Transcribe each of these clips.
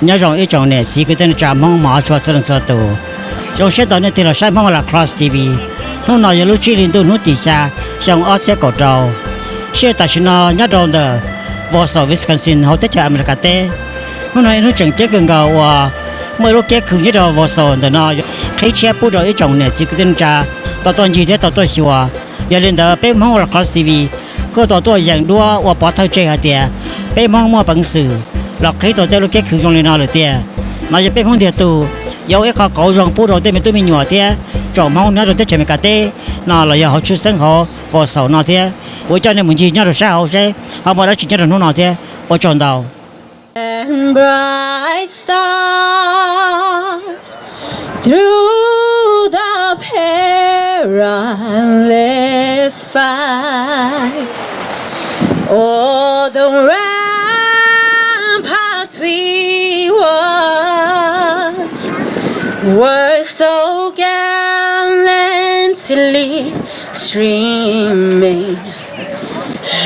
Nyob zoo ib tsoom niam txiv kwv tij neej tsa Hmoob mos ob tshua txhua leej txhua tus. Zoo siab ntau nej tig los saib Hmoob Las Cross T V. Hnub no yog lub tsib hli ntuj hnub tim xya, xyoo ob txhiab kaum rau. Sij hawm tam sim no nyob rau ntawm Wausau, Wisconsin hauv teb chaws Amelikas teb. Hnub no ib hnub tseem ceeb kawg nkaus uas muaj ib lub kiab khw nyob rau Wausau ntawm no qhib tshiab pub rau ib tsoom niam txiv kwv tij neej tsa tau tuaj ncig thiab tau tuaj xyuas. Yog li ntawd peb Hmoob Las Cross T V kuj tau tuaj yeem duab ua pov thawj tseg hais tias peb Hmoob muaj peev xwm los qhib tau tej lub kiab khw zoo li no lawm tiag. No yog peb Hmoob ntiag tug yuav ua ib qho qauv zoo pub rau tej me tub me nyuam thiab tsoom Hmoob nyob rau teb chaws Amelikas teb no los yog hauv tshwj xeeb hauv Wausau no thiab. Kuv coj nej mus ncig nyob rau sab hauv seb ho muaj dab tsi nyob rau hnub no thiab. Ua tsaug ntau. And bright stars through the perilous fight. O'er the ramparts we watched were so gallantly streaming,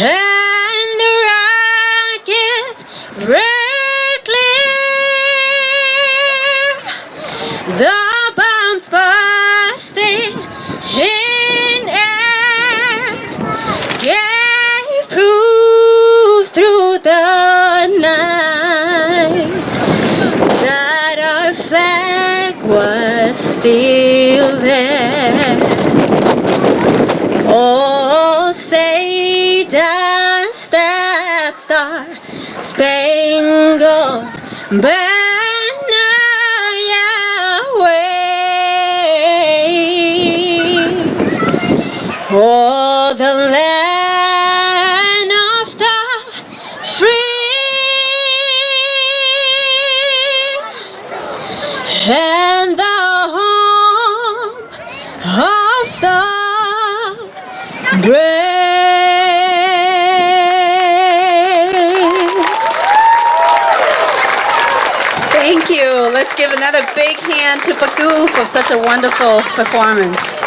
and the ragged red glare, the bombs bursting in air, gave proof through the night that our flag was still there. Oh, say does that star spangled banner yet wave o'er the land of the free and the home of the brave. Thank you. Let's give another big hand to Paku for such a wonderful performance.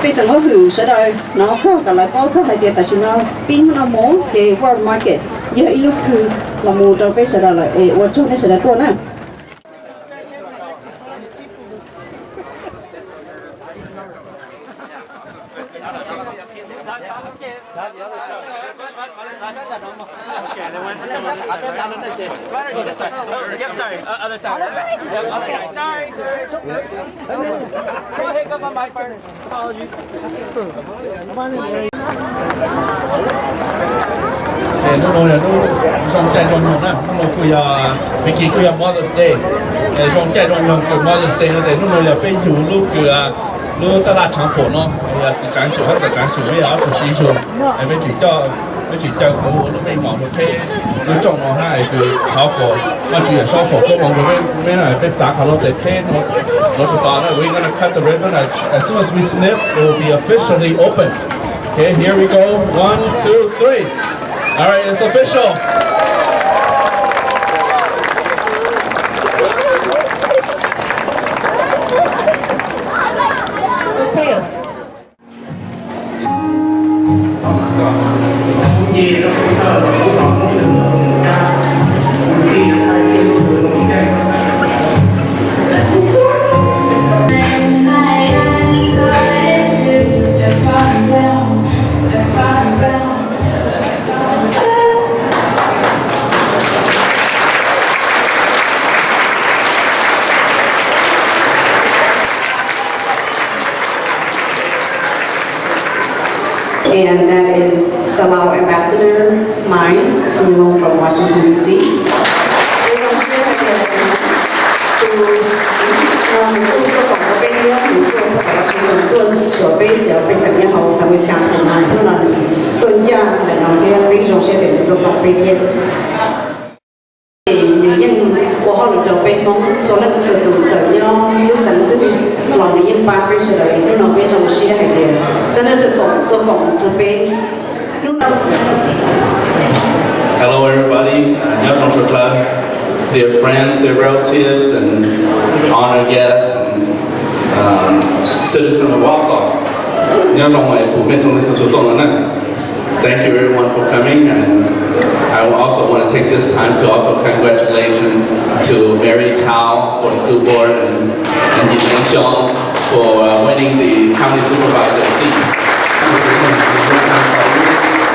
Pej xeem huab hwm sawv daws hnov txog kom lawv paub txog hais tias tam sim no pib hnub no mus ces World Market yog ib lub khw los mus rau peb sawv daws lawm es ua tsaug nej sawv daws tuaj na. Hnub no yog hnub zoo caij zoo nyoog na, hnub no kuj yog, Mickey, kuj yog Mother's Day. Zoo caij zoo nyoog kws Mother's Day no ces hnub no yog peb yug lub kws, lub taj laj Tshav Phuam no, yog txiv Tsaav Xyum hab txiv Tsaav Xyum peb ob tug sib zug, peb tseem, peb tseem caw kuv ua lub meej mom rau peb lub rooj no hab es kws thov kom Vajtswv Yawm Saub foom koob hmoov rau peb, peb txav qhov no tes peb no, no tsis tau na, we're gonna cut the ribbon as, as soon as we snip, it will be officially open. Okay, here we go. One, two, three. All right, it's official. And that is the Lao ambassador, mine, Sumi Wong from Washington, D C. Peb zoo siab hais tias tus no nws kuj tuaj koom rau peb thiab, nws tuaj phaj tom Washington tuaj xyuas peb cov pej xeem nyob hauv xeev Wisconsin no, hnub no nws tuaj ncaj ntawm no thiab peb zoo siab tias nws tuaj koom peb thiab. Nws yeej ua hauj lwm rau peb Hmoob txhua leej txhua tus, txawm nyob lub xeev twg los nws yeej pab peb sawv daws. Hnub no peb zoo siab hais tias Senator Foom tuaj koom rau peb. Hnub no Hello everybody, nyob zoo sawv daws, dear friends, dear relatives, and honored guests, and, um, citizen of Wausau. Nyob zoo es kuv mej zoo li xwb tus tuaj no na. Thank you everyone for coming, and I also want to take this time to also congratulations to Mary Tao for school board and, and Yilan Xiong for uh, winning the county supervisor seat.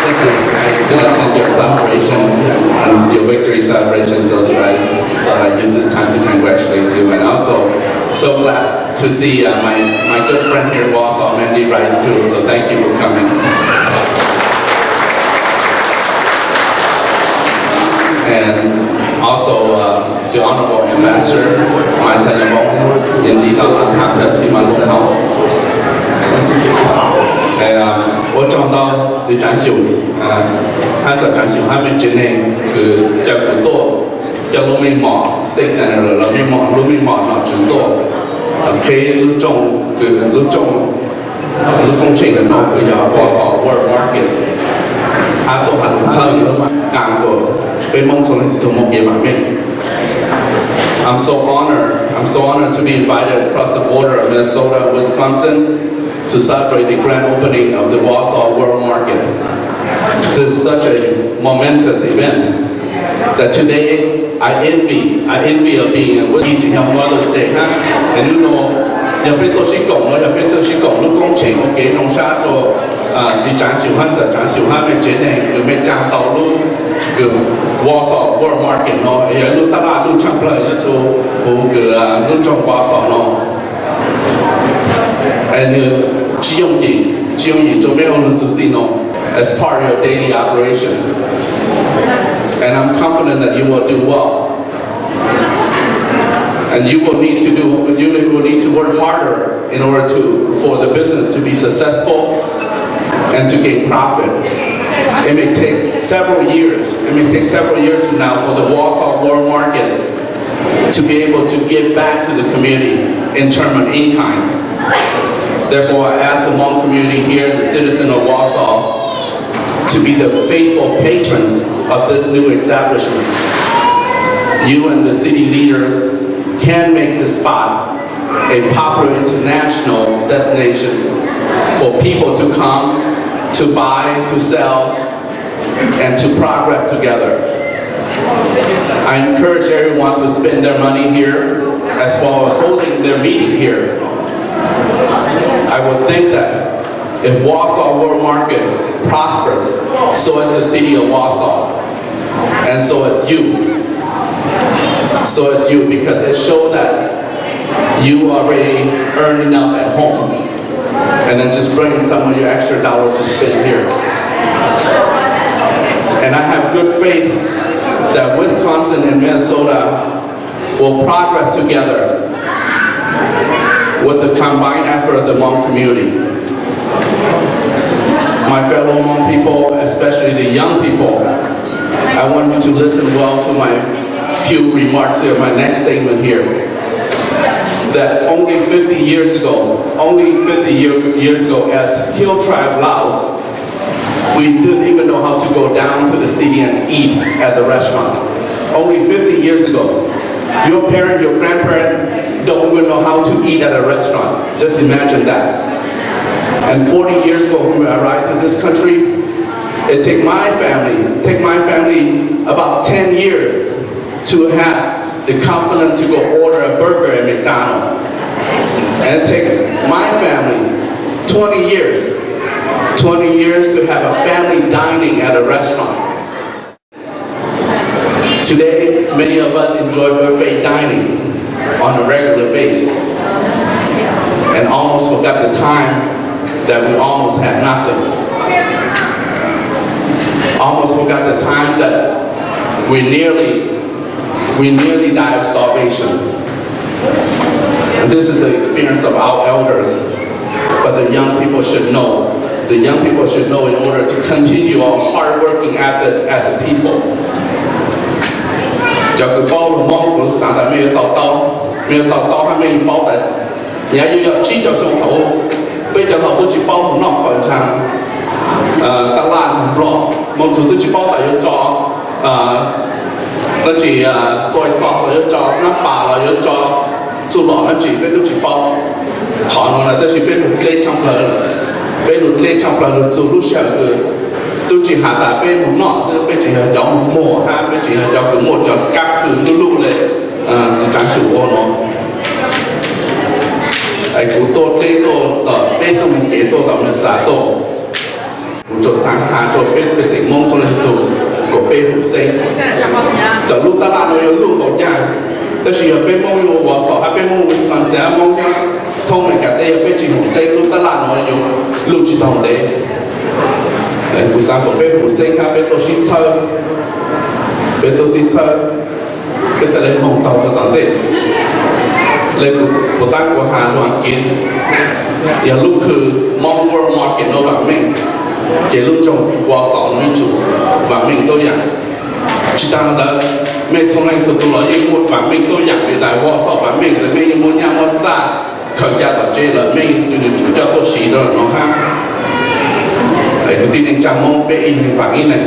Since I didn't attend your celebration and your victory celebration, so I thought I'd use this time to congratulate you, and also so glad to see uh, my, my good friend here in Wausau, Mandy Rice, too. So thank you for coming. And also uh, the Honorable Ambassador, Mai Xayanbong, ยินดีต้อนรับครับที่มาร่วมงาน Ua tsaug ntau txiv Tsaav Xyum, hab txawm Tsaav Xyum hab mej tsev neeg kws caw kuv tuaj, coj lub meej mom State Senator los lub meej mom nom tswv tuaj qhib lub rooj, kws lub rooj, lub koob tsheej ntawm no kws yog Wausau World Market, hab tuaj has lug txhawb qas kuas peb Moob txhua leej txhua tug muaj kev vam meej. I'm so honored, I'm so honored to be invited across the border of Minnesota and Wisconsin to celebrate the grand opening of the Wausau World Market. This is such a momentous event that today I envy, I envy of being with you on Mother's Day, hab es hnub no yog peb tuaj sib koom no, yog peb tuaj sib koom lub koob tsheej ua kev zoo sab rua txiv Tsaav Xyum hab ntxawm Tsaav Xyum hab mej tsev neeg kws mej tsa tau lub kws Wausau World Market no, yog lub taj laj luj tshaaj plawg nyob rua huv kws lub nroog Wausau no. Es nwg tsi yooj yim, tsi yooj yim rua mej ua lug txug txij no as part of your daily operation. And I'm confident that you will do well. And you will need to do, you will need to work harder in order to, for the business to be successful and to gain profit. It may take several years, it may take several years from now for the Wausau World Market to be able to give back to the community in terms of in kind. Therefore, I ask the Hmong community here, the citizen of Wausau, to be the faithful patrons of this new establishment. You and the city leaders can make this spot a popular international destination for people to come, to buy, to sell, and to progress together. I encourage everyone to spend their money here as well as holding their meeting here. I would think that if Wausau World Market prospers, so is the city of Wausau, and so is you. So is you, because it shows that you already earn enough at home and then just bring some of your extra dollar to spend here. And I have good faith that Wisconsin and Minnesota will progress together with the combined effort of the Hmong community. My fellow Hmong people, especially the young people, I want you to listen well to my few remarks here, my next statement here. That only fifty years ago, only fifty year, years ago, as Hill Tribe Laos, we didn't even know how to go down to the city and eat at the restaurant. Only fifty years ago, your parent, your grandparent don't even know how to eat at a restaurant. Just imagine that. And forty years ago, when we arrived to this country, it take my family, take my family about ten years to have the confidence to go order a burger at McDonald's. And it take my family twenty years, twenty years to have a family dining at a restaurant. Today, many of us enjoy buffet dining on a regular basis, and almost forgot the time that we almost had nothing. Almost forgot the time that we nearly, we nearly died of starvation. And this is the experience of our elders. But the young people should know. The young people should know in order to continue our hard working ethic as a people. Cov kws paub lug Moob kuv xaav tas mej yuav to taub, mej yuav to taub hab mej yuav paub tas nyaj yuav yog tsib caug xyoo thaum peb cov laus tub tsi paub moog noj fawm ntshaav taj laj ntshaav nplog, moog txug tub tsi paub tas yuav tso dab tsi soy sauce los yuav tso nab pas los yuav tso txuj lom dab tsi peb tub tsi paub. Qhov nuav tab sis peb lug dleb tshaaj plawg, peb lug dleb tshaaj plawg lug txug lub sij hawm kws Tub tsis has tas peb mus noj xwb, peb tseem yog cov muag hab peb tseem yog cov kws muaj cov kab khw lub lub le txiv tsaav xyum ua no. Es kuv tuaj dleb tuaj tom peb xuab moos kev tuaj tom Minnesota tuaj, kuv tsuas xaav has rua peb pej xeem Moob txhua leej txhua tug kom peb hum xeeb. Txawm lub tab laj nuav yuav luj npaum caag, tab sis yog peb Moob yuav ua Wausau hab peb Moob Wisconsin hab Moob nyob thoob Amelikas teb, yog peb tsis hum xeeb lub tab laj nuav yuav luj tsis taug ntev. Kuv xaav kom peb hum xeeb hab peb tuaj sib txhawb, peb tuaj sib txhawb, peb xaav le moog taug rua tom ntej. Le puas tab kuv has lug Askiv, yog lub khw Hmong World Market nuav vaam meej, ces lub nroog Wausau nuav yuav tsum vaam meej tuab yaam. Tsis taag ntawd, mej txhua leej txhua tug los yeej muaj vaam meej tuab yaam, vim tas Wausau vaam meej ntawd mej yeej muaj nyaj muaj txag khaws ca tom tsev lawm, mej yuav tsum coj tuaj siv rua nuav hab. Kwv tij neej tsaa Moob peb ib leeg vaam ib leeg.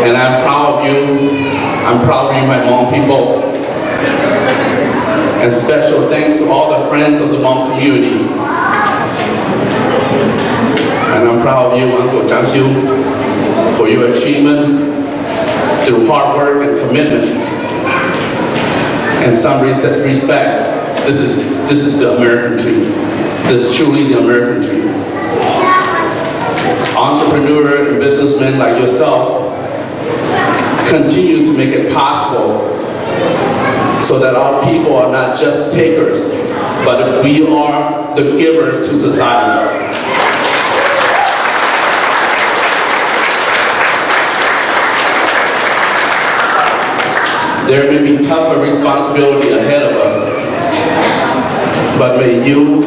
And I'm proud of you. I'm proud of you, my Hmong people. And special thanks to all the friends of the Hmong communities. And I'm proud of you, Uncle Jang Xiu, for your achievement through hard work and commitment. And some re- respect. This is this is the American dream. This is truly the American dream. Entrepreneur and businessmen like yourself continue to make it possible so that our people are not just takers, but we are the givers to society. There may be tougher responsibility ahead of us, but may you,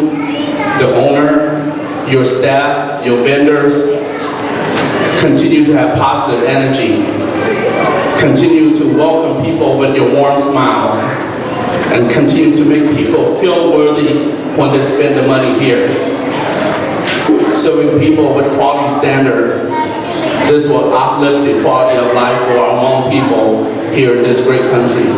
the owner, your staff, your vendors, continue to have positive energy. Continue to welcome people with your warm smiles and continue to make people feel worthy when they spend the money here. Serving people with quality standard, this will uplift the quality of life for our Hmong people here in this great country.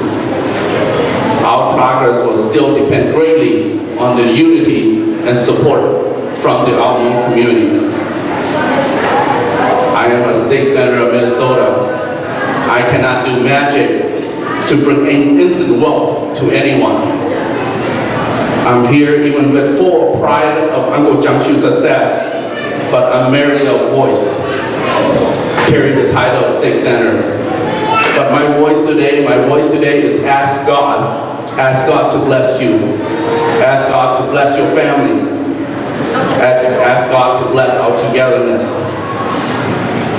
Our progress will still depend greatly on the unity and support from the Ao Hmong community. I am a state senator of Minnesota. I cannot do magic to bring in- instant wealth to anyone. I'm here even with full pride of Uncle Jiangxu's success, but I'm merely a voice carrying the title of state senator. But my voice today, my voice today is ask God, ask God to bless you, ask God to bless your family, ask God to bless our togetherness.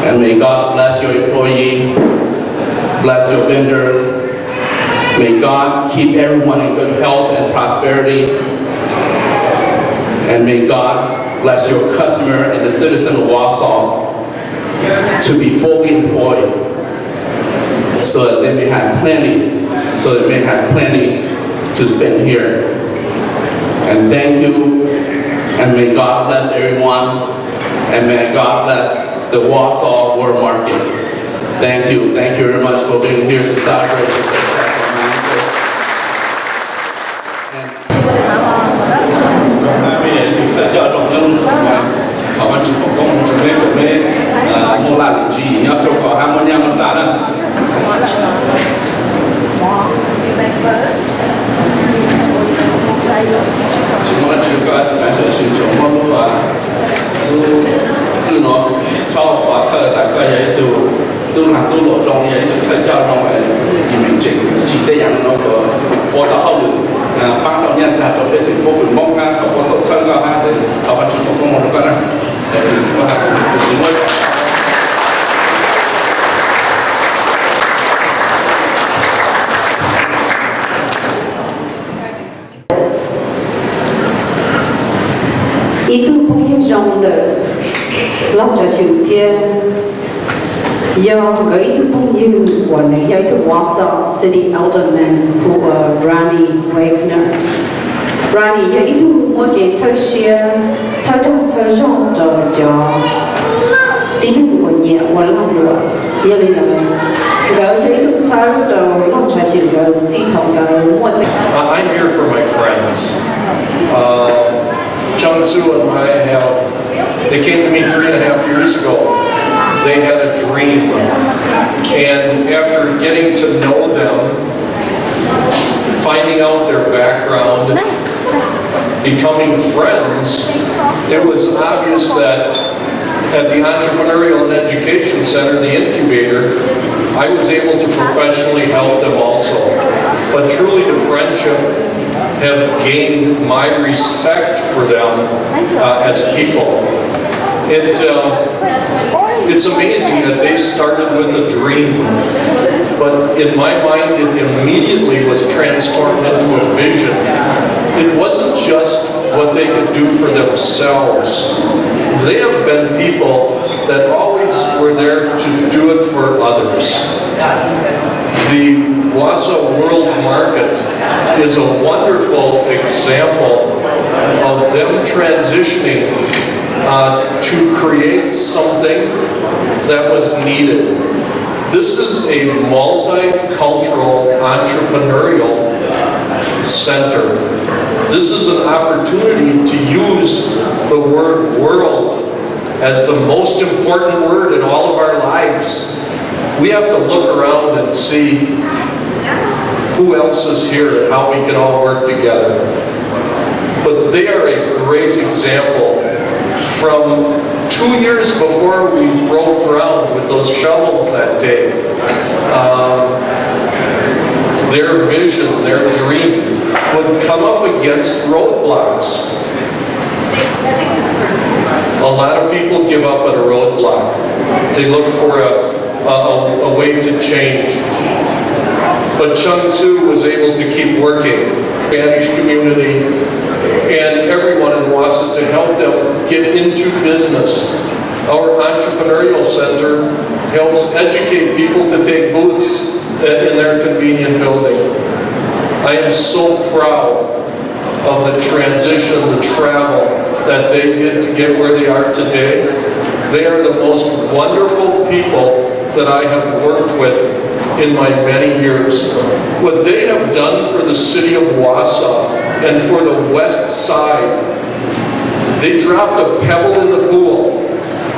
And may God bless your employee, bless your vendors. May God keep everyone in good health and prosperity. And may God bless your customer and the citizen of Wausau to be fully employed so that they may have plenty, so they may have plenty to spend here. And thank you, and may God bless everyone, and may God bless the Wausau World Market. Thank you, thank you very much for being here to celebrate the success of my uncle. Thov Vajtswv foom koob hmoov rau peb kom peb muaj laj lim tswv yim nyob rau qhov hab muaj nyaj muaj txag na. Tsis muaj dab tsi, koj txiv Tswv Ntsuag muab lub, lub twj no txhob qhuav thawj tas koj yog ib tug tub lag tub luam zoo, yog ib tug thawj coj zoo, yus meem tseem tsim tej yam no ua tau hauj lwm, paab tau nyaj txag rau peb xeem Hmoob Fwm Moob hab thaum ua tuaj txhawb koj hab, thov Vajtswv foom koob hmoov rau koj na. Tus txiv muab ib tug phooj ywg zoo ntawm Looj Tsav Xyum thiab yog nkawd ib tug phooj ywg uas nws yog ib tug Wausau City Alderman hu ua Ronnie Wagner. Ronnie yog ib tug muaj kev txhawb siab, txhawb dag txhawb zog rau cov tib neeg uas nyiam ua lag luam. Yog li ntawd, nkawd yog ib tug txhawb rau Looj Tsav Xyum nkawd txij thaum nkawd muaj txij. Uh, I'm here for my friends. Uh, Jiangsu and I have, they came to me three and a half years ago, they had a dream. And after getting to know them, finding out their background, becoming friends, it was obvious that at the Entrepreneurial and Education Center, the incubator, I was able to professionally help them also. But truly, the friendship have gained my respect for them uh, as people. It, uh, it's amazing that they started with a dream, but in my mind, it immediately was transformed into a vision. It wasn't just what they could do for themselves. They have been people that always were there to do it for others. The Wausau World Market is a wonderful example of them transitioning uh, to create something that was needed. This is a multicultural entrepreneurial center. This is an opportunity to use the word world as the most important word in all of our lives. We have to look around and see who else is here and how we can all work together. But they are a great example. From two years before we broke ground with those shovels that day, um, their vision, their dream would come up against roadblocks. A lot of people give up at a roadblock. They look for a, a, a way to change. But Chung Tzu was able to keep working, Spanish community, and everyone in Wausau to help them get into business. Our entrepreneurial center helps educate people to take booths in their convenient building. I am so proud of the transition, the travel that they did to get where they are today. They are the most wonderful people that I have worked with in my many years. What they have done for the city of Wausau and for the West Side, they dropped a pebble in the pool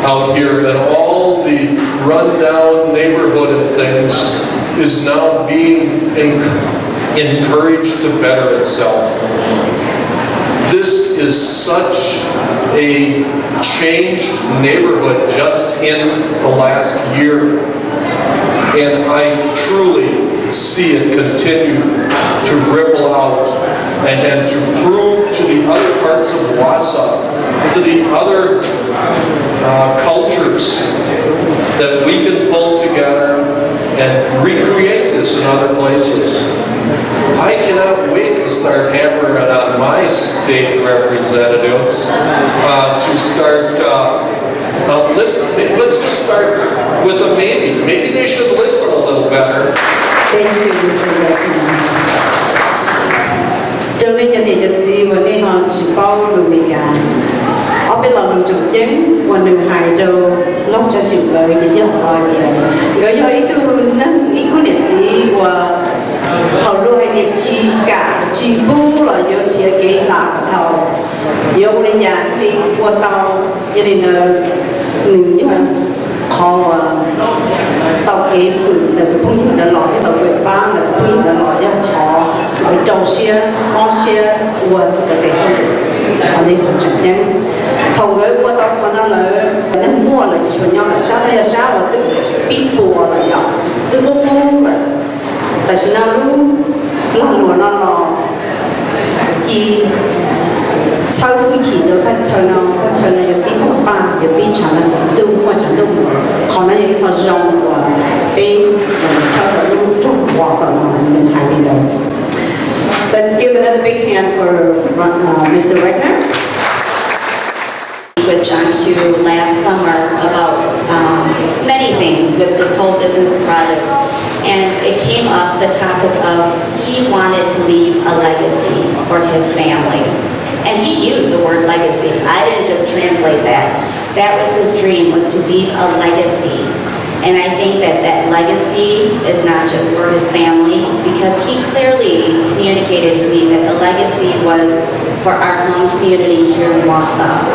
out here, and all the rundown neighborhood and things is now being en- encouraged to better itself. This is such a changed neighborhood just in the last year. And I truly see it continue to ripple out and, and to prove to the other parts of Wausau, to the other uh, cultures, that we can pull together and recreate this in other places. I cannot wait to start hammering on my state representatives uh, to start uh, uh, listen. Let's just start with a maybe. Maybe they should listen a little better. Thank you, Mister Redmond. Rau nej cov niam cov txiv uas nej ho tsis paub lus Meskas, ob peb lo lus tseem ceeb uas nws hais rau Lauj Tsab Xyooj nkawd ces yog hais tias nkawd yog ib tug neeg, ib khub niam txiv uas thaum luag hais tias tsis kam tsis pub los yuav nrhiav kev hla kom dhau, yuav ua li cas thiaj li ua tau. Yog li ntawd, nws yog qhov uas tau kev fwm ntawm tus phooj ywg ntawd los thiab tau kev pab ntawm tus phooj ywg ntawd los yog qhov nkawd rau siab mob siab ua nkawd tes hauj lwm. Qhov no yog qhov tseem ceeb. Thaum nkawd ua tau qhov no lawm, neeg muaj lawm tsis tshua nyob lawm, sab no yog sab uas twb pib puas lawm, yog twb qub qub lawm. Tam sim no lub lag luam no los ci txhawb hwj chim rau thaj chaw no, thaj chaw no yuav pib tawg paj, yuav pib tshav ntuj muaj tshav ntuj mus. Qhov no yog ib qho zoo uas peb txhawb rau lub rooj Wausau no, nws hais li ntawd. Let's give another big hand for uh, Mister Wagner. With Jiangsu last summer about um, many things with this whole business project. And it came up the topic of he wanted to leave a legacy for his family. And he used the word legacy. I didn't just translate that. That was his dream, was to leave a legacy. And I think that that legacy is not just for his family, because he clearly communicated to me that the legacy was for our Hmong community here in Wausau.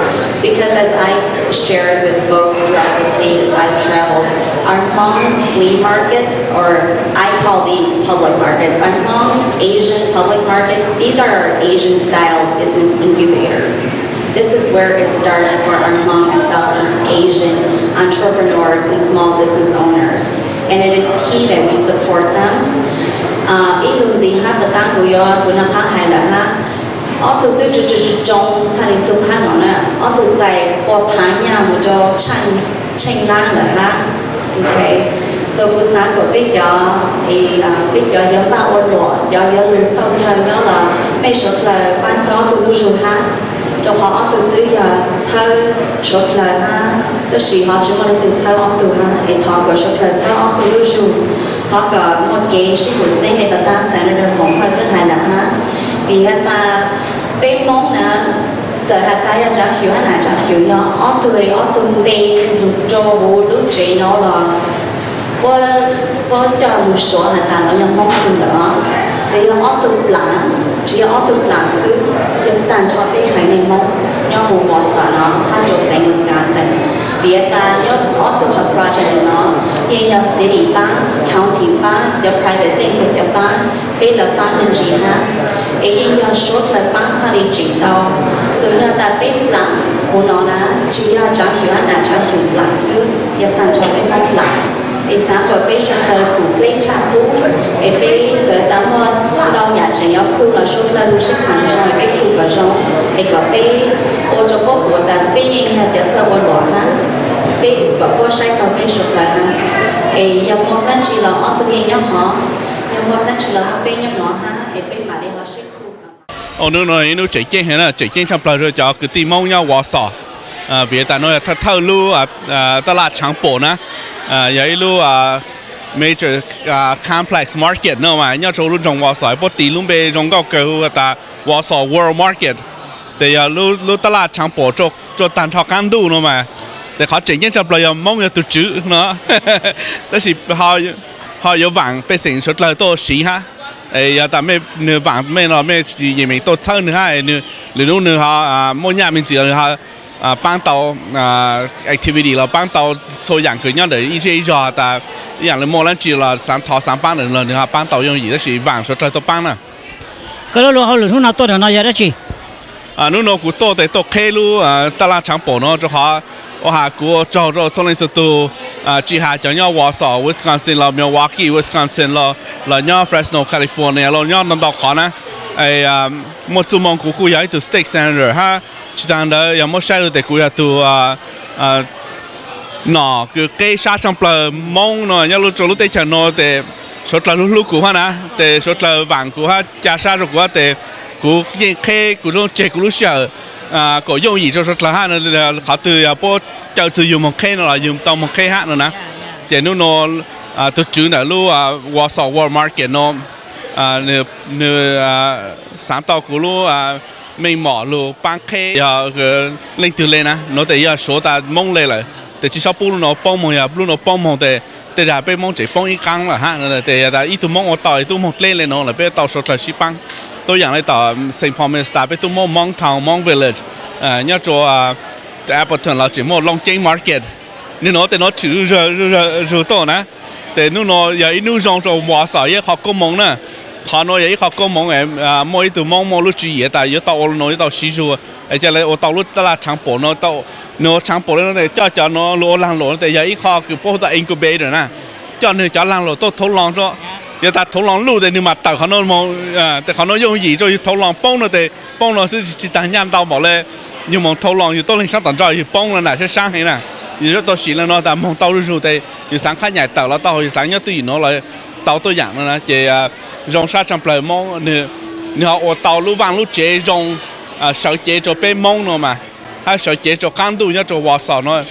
Because as I've shared with folks throughout the state as I've traveled, our Hmong flea markets, or I call these public markets, our Hmong Asian public markets, these are our Asian style business incubators. This is where it starts for our Hmong and Southeast Asian entrepreneurs and small business owners. And it is key that we support them. Ib lus ntxiv hab puas tab kuv yuav kuv noj qab hais lawm hab, ob tug twb tsoo txhaj li txug hab no na, ob tug txais pua phaav nyaj mus rau tsheej laab lawm hab. So kuv xaav kom peb cov, peb cov yuav npaj ua luam, cov yuav lug xauj chaw nyob los mej suav dlawg paab txhawb ob tug lub zug hab, rau qhov ob tug twb yog txhawb suav dlawg hab, tab sis ho tsi muaj leej twg txhawb ob tug hab, es thov kom suav dlawg txhawb ob tug lub zug, thov kom muaj kev sib pum xeeb le puas tab Senator Foom Hawj twb hais lawm hab. Vim has tas peb Moob na, txawm has tas yog tsaav xyuv hab nam tsaav xyuv, yog ob tug, ob tug npe lug rua huv lub tsev no los puab coj lug suav has tas nuav yog Moob tug lawm. Tes yog ob tug plaam, tsi yog ob tug plaam xwb, yog taag nrho peb haiv neeg Moob nyob huv Wausau no hab rua xeev Wisconsin. Vim has tas nyob ob tug qhov project no yeej yog city paab, county paab, cov private bank cov paab, peb lawv paab me ntsis hab, es yeej yog suav dlawg paab txhaj li tseem tau. So yog tas peb plaam huv no na, tsi yog tsaav xyuv hab nam tsaav xyuv plaam xwb, yog taag nrho peb Moob plaam. Es xaav kom peb suav dlawg pum dleb tshaj qub, es peb txawm tas muaj ntau yam tseem yuav khu los suav dlawg lug sib thaam zoo es peb khu kom zoo, es kom peb ua rua puab pum tas peb yeej yog cov txawj ua luam hab, peb kom puab saib taug peb suav dlawg hab. Es yog muaj dlaab tsi los ob tug yeej nyob hov, yog muaj dlaab tsi los muaj peb nyob no hab, es peb mam li ho sib khu. Hnub no ib hnub tseem ceeb heev na, tseem ceeb tshaj plawg rua cov kwv tij Moob nyob Wausau, vim tas nuav yog thawj thawj lub taj laj tshaav pum na, yog ib lub major complex market no mas nyob rua lub nroog Wausau, puab tis lub npe zoo nkauj kawg hu has tas Wausau World Market. Tes yog lub taj laj tshaav pum rua taag nrho qaab ntuj no mas, tes qhov tseem ceeb tshaj plawg yog Moob yog tug tswv no, tab sis ho yuav vaam pej xeem suav dlawg tuaj siv hab. Yog tas mej, nwg vaam mej no mej yeej meem tuaj txhawb nwg hab, lwm hnub nwg ho muaj nyaj me ntsis nwg ho paab tau activity los paab tau txhua yaam kws nyob ntawm ib zej ib zog tas ib yaam le muaj dlaab tsi los xaav thov xaav paab ntawm los nwg ho paab tau yooj yim, tab sis vaam suav dlawg tuaj paab na. Koj lub lug hauj lwm hnub no tuaj ntawm no yog dlaab tsi? Hnub no kuv tuaj tes tuaj qheb lub taj laj tshaav pum no rua qhov ua has kuv ua tsaug rua txhua leej txhua tug, tsi has cov nyob Wausau, Wisconsin los Milwaukee, Wisconsin los, los nyob Fresno, California los nyob ntau ntau qhov na. Muaj txuj moo kuv kuj yog ib tug state senator hab, tsi taag ntawd yog muab saib lug tes kuv yog tug nom kws qeb sab tshaj plawg Moob no nyob rua lub teb chaws no tes suav dlawg hlub hlub kuv hab na, tes suav dlawg vaam kuv hab ca sab rua kuv hab tes kuv yeej qheb kuv lub tseg kuv lub sij hawm kom yooj yim rua suav dlawg hab. Qhov twg yog puab caw txug yug moog qheb no los yug tau moog qheb hab no na. Ces hnub no tug tswv ntawm lub Wausau World Market no nwg xaav tau kuv lub meej mom lug paab qheb yog leej twg le na, nuav tes yog suav tas Moob le lawm tes tsi xob pub lub no poob moog, yog lub no poob moog tes tej zag peb Moob tseem poob ib qaab lawm hab. Tes yog tas ib tug Moob ua tau es tub moog dleb le nuav lawm peb tau suav dlawg sib paab. Tuab yaam le tom Saint Paul Minnesota peb tub muaj Hmong Town, Hmong Village, nyob rua Appleton los tseem muaj Looj Ceeb Market. Nwg nuav tes nuav tshwm zug tuaj na. Tes hnub no yog ib hnub zoo rua Wausau, yog ib qho koob moov na. Qhov nuav yog ib qho koob moov, muaj ib tug Moob muaj lub tswv yim tas yuav tau ua lub nuav yuav tau siv zug, es ca le ua tau lub taj laj tshaav pum no. Nwg ua tshaav pum le no tes coj cov nuav lug ua laag luam no tes yog ib qho kws puab hu tas incubator na, coj nwg cov laag luam tuaj thauv loo rua. Yog tas thauv loo luj tes nwg mam tawm qhov nuav moog, tes qhov nuav yooj yim rua yug thauv loo, poob no tes poob no xwb tsi taag nyaj ntau npaum le yug moog thauv loo yug tuab leeg saab tom ntej yug poob no na, saab saab heev na. Yug yuav tau siv le no tas moog tau zuj zug tes yug xaav qhab nyam tawm los tau, yug xaav nyob twj ywm nuav los tau tuab yaam no na. Ces zoo sab tshaj plawg Moob, nwg ho ua tau lub vaaj lub tsev zoo, sawv cev rua peb Moob no mas, hab sawv cev rua qaab ntuj nyob rua Wausau no.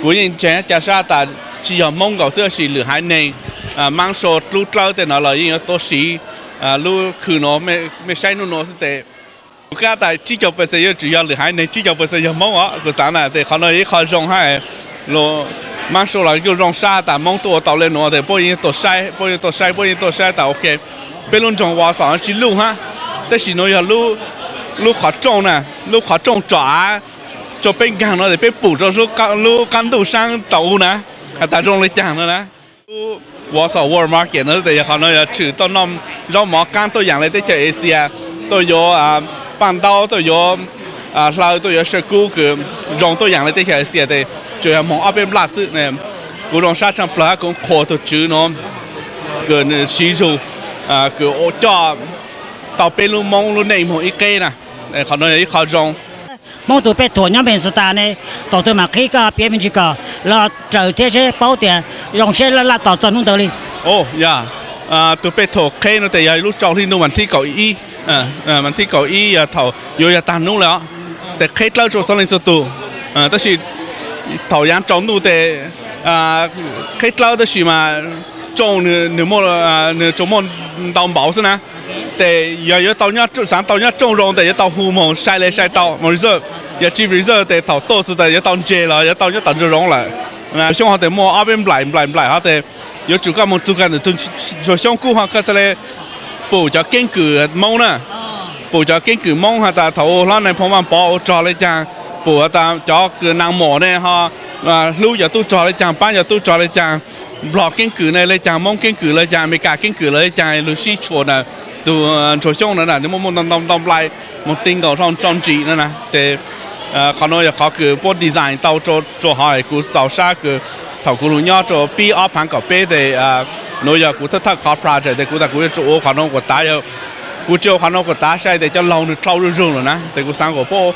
Kuv yeej ntseeg ca sab tas tsi yog Moob nkaus xwb tab sis lwm haiv neeg, Maab Sua, Dlub Dlawb tej no los yeej yuav tuaj siv lub khw no. Mej saib nub no xwb tes kuv kab tas tsib caug percent yuav tsum yog lwm haiv neeg, tsib caug percent yog Moob os. Kuv xaav na tes qhov no yog ib qho zoo hab, Maab Sua los kuj zoo sab tas Moob tuaj ua tau le nuav tes puab yeej tuaj saib, puab yeej tuaj saib, puab yeej tuaj saib tas ok, peb lub nroog Wausau no tsi luj hab, tab sis nuav yog lub lub qhov rooj na, lub qhov rooj tsom av rau peb nkaag no tes peb pum rau lub qaab ntuj saab tau u na, has tas zoo le caag no na. Lub Wausau World Market no tes yog qhov no yog tshwm tau noj zaub mov qaab tuaj yaam le teb chaws Asia, tuaj yuav paaj ntaub, tuaj yuav hlaw, tuaj yuav sab kub kws zoo tuaj yaam le teb chaws Asia tes tsuas yog moog ob peb nplaj xwb. Kuv zoo sab tshaaj plawg hab kuv qhuas tug tswv nuav kws nwg siv zug kws coj tau peb lub Moob lub neej moog ib qeb na. Qhov no yog ib qho zoo. Moob tug pej thuam nyob Minnesota ne, thaum twg maam qhib koj piav me ntsis kom lug raws thiab seb paub tias zoo seb laj laj tos txug hnub ntawd li. Yog, tug pej thuam qheb no tes yog lub rau hli ntuj vas thib kaum ib, vas thib kaum ib yog thaum yuav yog taag hnub lawm os, tes qheb dlawb rua txhua leej txhua tug. Tab sis thaum yaav tsaus ntuj tes qheb dlawb tab sis mas rooj nwg tsuas muaj ntau npaum xwb na. Tes yog yuav tau, xaav tau nyob rooj zoo tes yuav tau hu moog sai le sai tau moog reserve. Yog tsi reserve tes thaum tuaj xwb tes yuav tau ntseg los yuav tau nyob tom ntsoov zoov lawm. Xyoo ho tes muaj ob peb nplaim nplaim nplaim ho tes yuav tsum koj moog txug kag ntawm tug ntsuag xyoob kub ho koj xaav le pum cov keeb kwm Moob na. Pum cov keeb kwm Moob has tas thaum u hlob Nais Phoo Vaaj Pov ua rog le caag, pum has tas cov kws naag mom ne ho hlub cov tub rog le caag, paab cov tub rog le caag, Nplog keeb kwm ne le caag, Moob keeb kwm le caag, Amelikas keeb kwm le caag, lug sib tshuam ntawm tug ntsuag xyoob na, nwg muaj muaj ntau ntau nplai moog ti nkaus sau ntsis na na. Tes qhov nuav yog qhov kws puab design tau rua hov, kuv txaus sab kws thaum kuv lug nyob rua pib ob phaav kaum peb tes nuav yog kuv thawj thawj qhov project tes kuv tas kuv yuav tsum ua qhov nuav kuas tav, kuv tsi ua qhov nuav kuas tav sai tes cov laug nwg dlhau zuj zug lawm na. Tes kuv xaav kuas puab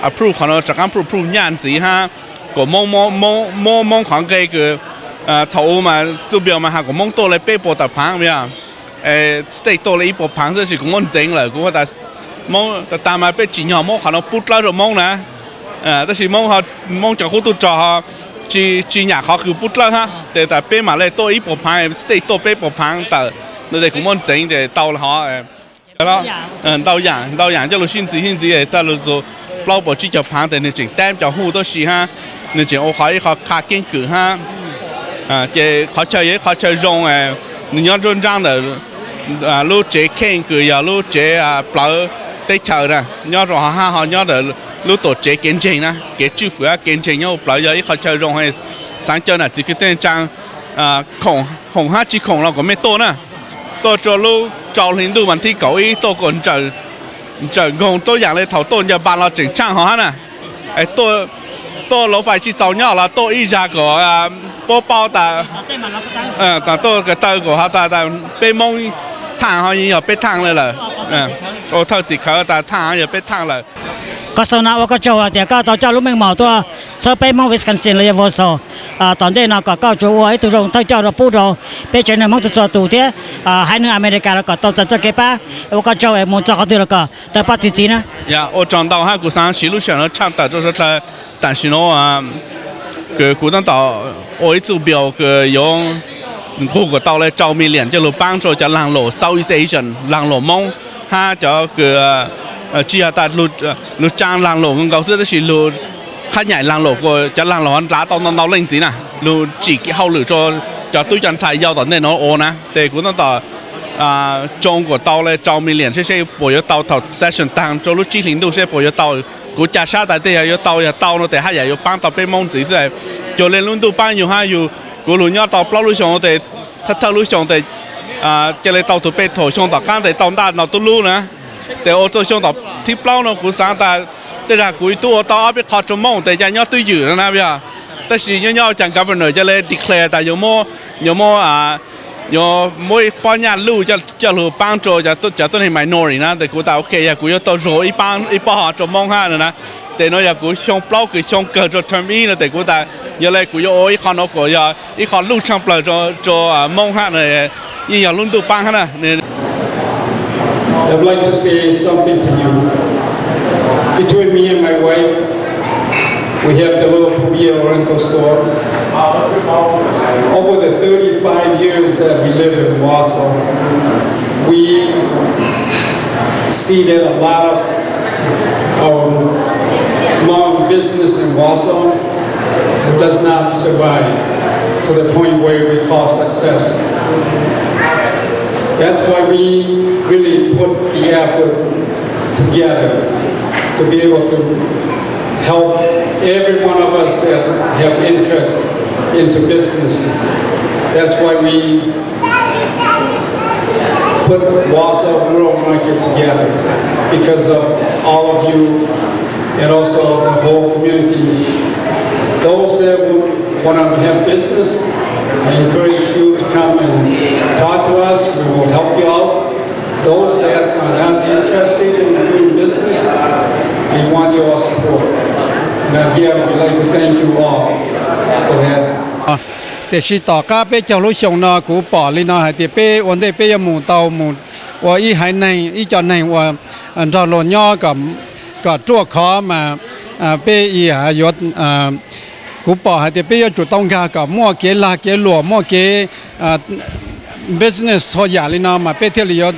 approve qhov nuav, rov qaab approve, approve nyaj ntxiv hab kuas Moob, Moob, Moob qhov nqe kws thaum u mas txuj npias mas has kuas Moob tuaj le peb puas tawm phaav, state tuaj le ib puas phaav xwb, tab sis kuv muab ntxeev lawm, kuv has tas Moob tag tag mas peb tsim nyog muab qhov nuav pub dlawb rua Moob na. Tab sis Moob, Moob cov qub tub rog ho tsi, tsi nyam qhov kws pub dlawb hab, tes tas peb mam le tuaj ib puas phaav, state tuaj peb puas phaav tawm no tes kuv muab ntxeev tes tau le hov. Ntau yaam, ntau yaam coj lug sib ntxiv sib ntxiv txug lug txug plaub puas tsib caug phaav tes nwg tseem tab cov huj tuab si hab, nwg tseem ua qhov ib qho qha keeb kwm hab. Ces qhov chaw yog ib qho chaw zoo, nwg nyob nruab nraab ntawm lub tsev kheej kws yog lub tsev plawv teb chaws na, nyob rua hov hab ho nyob ntawm lub tuam tsev kev ntseeg na, kev tswj fwm hab kev ntseeg nyob huv plawv, yog ib qho chaw zoo, xaav caw nam txiv kwv tij neej tsaa khoom, hoom hab tsi khoom los kuas mej tuaj na, tuaj rua lub rau hli ntuj vas thib kaum ib tuaj kuas ntsawm nkoog tuab yaam le thaum tuaj Nyapas los tseem tshaaj hov hab na. Tuaj lub fais tsi txaus nyob los tuaj ib zag kuas puab paub tas, tuaj ko taw kuas has tas peb Moob thaaj ho yog peb thaaj le lawm. Ua thawj tim khawv tas thaaj ho yog peb thaaj lawm. Koj xaus no ua koj tsaug hais tias koj tau coj lub meej mom tuaj txhawb peb Moob Wisconsin los yog Wausau. Tom ntej no kom koj tsuas ua ib tug zoo thawj coj rua pub rau peb tsev neeg Hmoob txhua txhua tus thiab haiv neeg Amelikas los kom tau txais txoj kev pab. Ua koj tsaug es mus txog qhov twg los kom tawg paj txi txiv na. Ua tsaug ntau hab, kuv xaav siv lub sij hawm no tshaj tawm rua suav dlawg tam sim nuav kws kuv tab tom ua ib txuj npias kws yuav nqug kuas tau le rau million coj lug paab rua cov laag lum Southeast Asian, laag lum Moob hab cov kws tsi yog tas lug tsaa laag lum nkaus xwb tab sis lug qhab nyaim laag lum kuas cov laag lum ho nrhav tau ntau ntau leej ntxiv na, lug tsim hauj lwm rua cov tub cov ntxhais yau tom ntej nuav ua na. Tes kuv tab tom tsoo kuas tau le rau million seb, seb puas yuav tau thaum session taag rua lub tsib hlis ntuj seb puas yuav tau. Kuv ca sab tas tej yog yuav tau, yog tau no tes haj yam yuav paab tau peb Moob ntxiv xwb. Cuag le lub ntuj paab yug hab yug, kuv lug nyob tau plaub lub xyoo tes thawj thawj lub xyoo tes ca le tau tug pej thuam, xyoo tom qaab tes tau ntaj no tub lub na. Tes ua txuj xyoo tom thib plaub no kuv xaav tas tej zag kuv tub ua tau ob peb qho rua Moob tes ca nyob twj ywm no na yog. Tab sis nyob nyob ca governor ca le declare tas yuav muab, yuav muab yuav muab ib pob nyaj luj coj lug paab rua cov tuab neeg minority na. Tes kuv tas ok, yog kuv yuav tau zug ib pob ho rua Moob hab no na. Tes nuav yog kuv xyoo plaub kws xyoo kawg rua term ib no tes kuv tas yog le kuv yuav ua ib qho nuav kuas yog ib qho luj tshaaj plawg rua Moob hab, yeej yog lub ntuj paab hab na. I'd like to say something to you. Between me and my wife, we have the little Pumia Oriental store. Over the thirty-five years that we live in Wausau, we see that a lot of um, Hmong business in Wausau does not survive to the point where we call success. That's why we really put the effort together to be able to help every one of us that have interest into business. That's why we put Wausau Rural Market together, because of all of you and also the whole community. Those that want to have business, I encourage you to come and talk to us. We will help you out. Those that are not interested in doing business, we want your support. And again, we'd like to thank you all for that. Tiam sis tom qab peb caug lub xyoo no kuv pom li no hais tias peb ua ntej peb yuav mus tau mus ua ib haiv neeg, ib co neeg uas nrog luag nyob kom ruaj khov mas peb yuav, kuv pom hais tias peb yuav tsum tau nkag kom muaj kev lag kev luam, muaj kev business txhua yam li no mas peb thiaj li yuav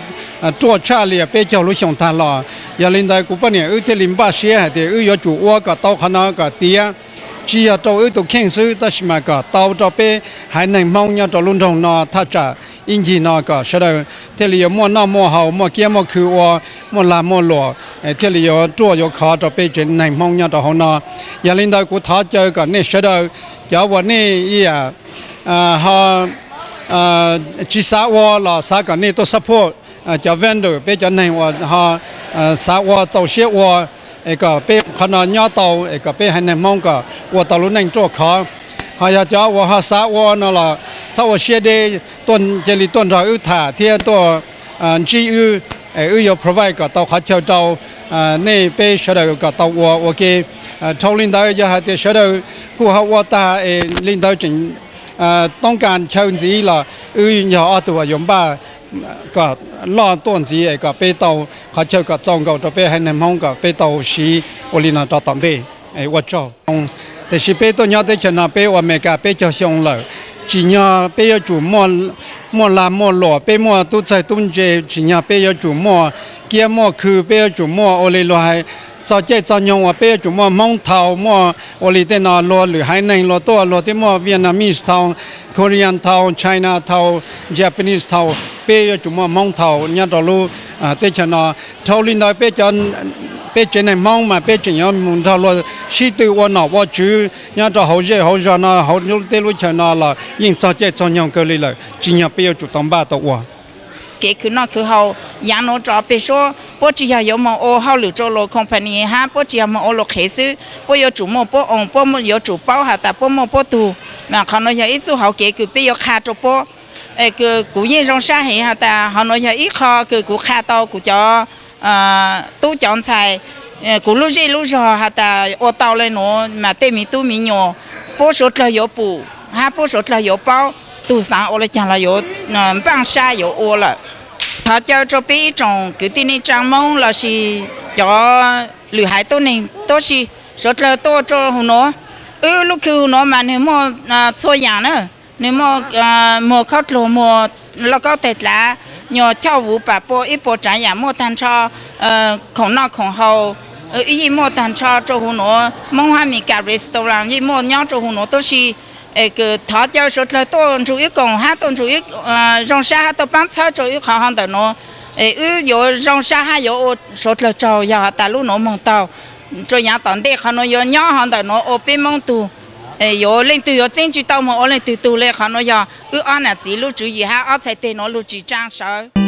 ruaj tshaj li peb caug lub xyoo tag los. Yog li ntawd kuv poj niam wb thiaj li npaj siab hais tias wb yuav tsum ua kom tau qhov no kom tiav, tsis yog rau wb tus kheej xwb tab sis mas kom tau rau peb haiv neeg Hmoob nyob rau lub nroog no thaj tsam ib ncig no kom sawv daws thiaj li yuav muaj noj muaj haus, muaj kiab muaj khw ua, muaj lag muaj luam, thiaj li yuav ruaj yuav khov rau peb tsev neeg Hmoob nyob rau hauv no. Yog li ntawd kuv thov caw kom nej sawv daws, cov uas nej ib yam ho tsis xav ua los xav kom nej tuaj support cov vendor, peb cov neeg uas ho xav ua, txaus siab ua, es kom peb qhov no nyob tau, es kom peb haiv neeg Hmoob kom ua tau lub neej ruaj khov. Ho yog cov uas ho xav ua no los txhob ua siab deb, cia li tuaj nrog wb tham thiab tuaj ntsib wb, es wb yuav provide kom tau qhov chaw rau nej peb sawv daws kom tau ua ua ke. Dhau li ntawd yog hais tias sawv daws kuj ho ua tag es li ntawd tseem toob kas chaw ntxiv los wb yog ob tug uas yuav npaj kom loj tuaj ntxiv es kom peb tau qhov chaw kom txaus nkaus rau peb haiv neeg Hmoob kom peb tau siv ua li no rau tom ntej. Ua tsaug. Tiam sis peb tuaj nyob teb chaws no peb ua Amelikas peb caug xyoo lawm, tsim nyog peb yuav tsum muaj lag muaj luam, peb muaj tub txawg tub ntse, tsim nyog peb yuav tsum muaj kiab muaj khw, peb yuav tsum muaj ua li luag hais, txog caij txog nyoog uas peb yuav tsum muaj Hmoob thaus, muaj ua li tej no luag lwm haiv neeg luag tuaj luag twb muaj Vietnamese thaus, Korean thaus, China thaus, Japanese thaus, peb yuav tsum muaj Hmoob thaus nyob rau lub teb chaws no. Dhau li ntawd peb tsev neeg Hmoob mas peb tseem yuav mus nrog luag sib tw ua nom ua tswv nyob rau hauv zej hauv zog no, hauv tej lub chaw no los yeej txog caij txog nyoog kawg li lawm, tsim nyog peb yuav tsum tau npaj tau ua. Kev khwv noj khwv haus yav nuav rov peg suab, puab tsis yog yuav moog ua hauj lwm rau luag company hab puab tsis yog moog ua luag qhev xwb, puab yuav tsum muaj puab own, puab yuav tsum paub has tas puab muaj puab tug. Mas qhov nuav yog ib txuj hauv kev kws peb yuav qha rau puab. Kuv yeej zoo sab heev has tas hov nuav yog ib qho kws kuv qha tau kuv cov tub cov ntxhais, kuv lub zej lub zog has tas ua tau le nuav mas tej miv tub miv nyuas, puab suav dlawg yuav pum hab puab suav dlawg yuav paub, tug xaav ua le caag los yuav npaaj sab yuav ua lawm. Thov caw rau peb ib tsoom kwv tij neej tsaa Moob lossis cov lwm haiv tuab neeg tuab si, suav dlawg tuaj rau huv nuav. Wb lub khw huv nuav mas nwg muaj txhua yaam na, nwg muaj muag khaub dluag, muag lauj kaub taig dlav, nyuas choj vuv pam pua ib puas tsaav yaam muaj taag nrho, khoom noj khoom haus, wb yeej muaj taag nrho rau huv nuav, Moob hab Meskas restaurant yeej muaj nyob rau huv nuav tuab si. Es kws thov caw suav dlawg tuaj nrug wb koom hab tuaj nrug wb zoo sab hab tuaj paab txhawb rau wb qhov hov ntawm nuav. Es wb yuav zoo sab hab yuav ua suav dlawg tsaug yog has tas lub nuav moog taug, rua yaav tom ntej qhov nuav yuav nyob hov ntawm nuav ua peb Moob tug. Yuav leej twg yuav txeeb tsi tau moog ua leej twg tug le, qhov nuav yog wb ob nam txiv lub tswv yim hab ob txhais teg nuav lug tsis tsaa sawv.